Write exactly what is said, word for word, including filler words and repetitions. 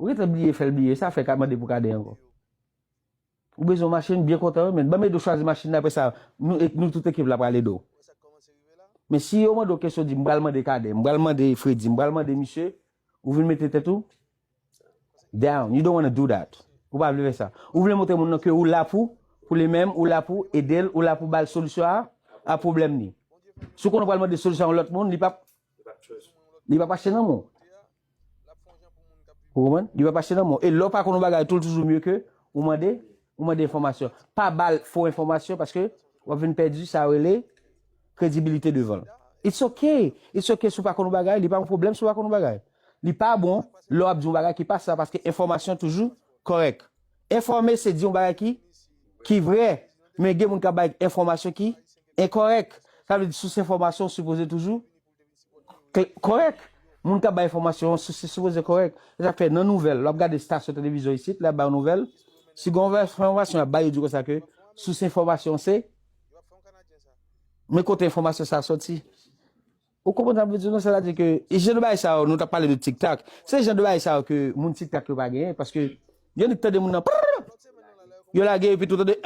Ou gentan bliye, fè l bliye, sa fè ka mande pou kade ankò. Ou bezwen yon machin, byen kontan, men ban m ede w chwazi machin nan, apre sa, nou, nou tout ekip la pral ede w. Men si yo mande w kesyon, di, "M pral mande Cadet, m pral mande Freddy, m pral mande misye," ou vin mete tèt ou down. You don't wanna do that. Ou pa vle fè sa. Ou vle montre moun nan ke ou la pou, pou li menm, ou la pou ede l, ou la pou ba l solisyon a, a pwoblèm li. Si w konnen w pral mande solisyon a yon lòt moun, li p ap, li p ap achte nan men w. Ou konprann? Li p ap achte nan men w. E lè w pa konn yon bagay, tou l toujou mye ke ou mande, ou mande enfòmasyon. Pa ba l fo enfòmasyon paske w ap vin pèdi sa yo rele kredibilite devan l. It's okay. It's okay si w pa konn yon bagay, li pa yon pwoblèm si w pa konn yon bagay. Li pa bon lè w ap di yon bagay ki pa sa paske enfòmasyon toujou kòrèk. Enfòme se di yon bagay ki, ki vrè, men gen moun k ap bay enfòmasyon ki enkòrèk. Sa vle di sous enfòmasyon sipoze toujou kl- kòrèk. Moun k ap bay enfòmasyon an, se sipoze kòrèk. Se sa k fè nan nouvèl, lè w ap gade estasyon televizyon isit, lè y ap bay yon nouvèl, si gen yon enfòmasyon y ap bay, yo di konsa ke sous enfòmasyon se, men kote enfòmasyon sa a sòti? Ou konprann sa m vle di w non? Sètadi ke e jan de bagay sa yo, nou t ap pale de TikTok, se jan de bagay sa yo ke moun TikTok yo pa genyen, paske yo nik tande moun nan, prrr, yo lage epi tou tande,